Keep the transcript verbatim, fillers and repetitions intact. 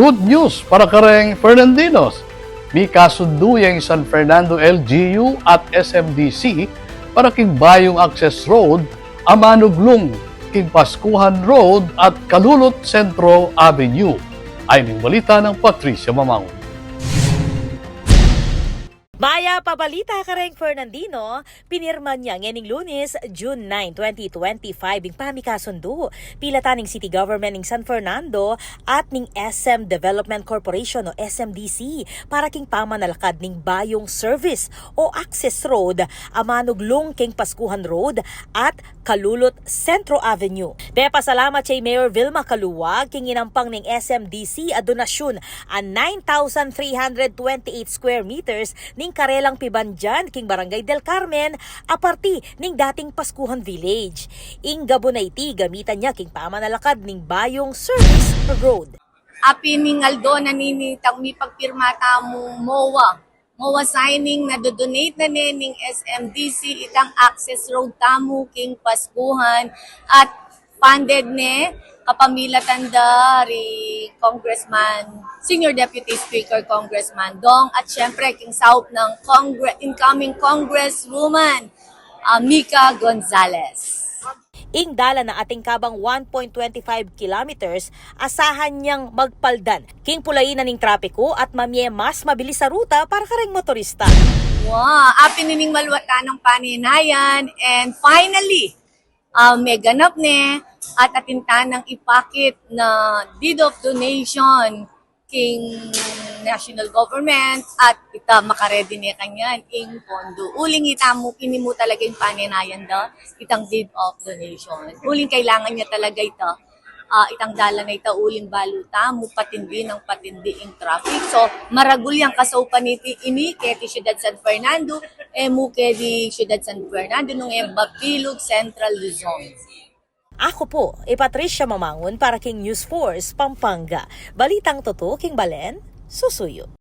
Good news para kareng Fernandinos. Mikasundu ya ing San Fernando L G U at S M D C para king bayung access road a manuglung king Pascuhan Road at Kalulut Centro Avenue. Ay ning balita nang Patricia Mamangun. Mayap a balita kareng Fernandino, pinirma na ngening Lunes, June nine, twenty twenty-five, ing pamikasundu pilatan ning City Government ning San Fernando at ning S M Development Corporation o S M D C para king pamanalakad ning bayung service o access road a manuglung king Pascuhan Road at Kalulut Centro Avenue. Pepasalamat ya i Mayor Vilma Caluag king inampang ning S M D C a donasyun a nine thousand three hundred twenty-eight square meters ning karelang pibandian king Barangay Del Carmen, a parti ning dating Pascuhan Village. Ing gabun a iti gamitan ya king pamanalakad ning bayung service road. Apin ning aldo na nini itang mipagpirma tamung MOA. MOA signing na dodonate na ne ning S M D C itang access road tamu king Pascuhan at funded ne kapamilatan da ri Congressman, Senior Deputy Speaker Congressman Dong, at syempre king saup nang Congre-, incoming Congresswoman, ah, Mica Gonzalez. Ing dalan a atin kabang one point twenty-five kilometers, asahan yang magpaldan king pulayan ning trapiku at mamie mas mabilis a ruta para kareng motorista. Wa, apin ining maluat nang paninayan, and finally, ah, meganap ne at atin tanang ipakit na deed of donation king national government at ita makaredy ne kanyan ing pondo. Uling ita mu, ini mu talaga ing paninayan da, itang deed of donation. Uling kailangan ya talaga ita, ah, itang dalan a ita, uling balu tamu patindi nang patindi ing traffic. So, maragul yang kasaupan iti ini keti Ciudad San Fernando, e mu keti Ciudad San Fernando, nung e ba Bilog, Central Luzon. Aku pu i Patricia Mamangun para king News Force Pampanga. Balitang tutu king balen, susuyu.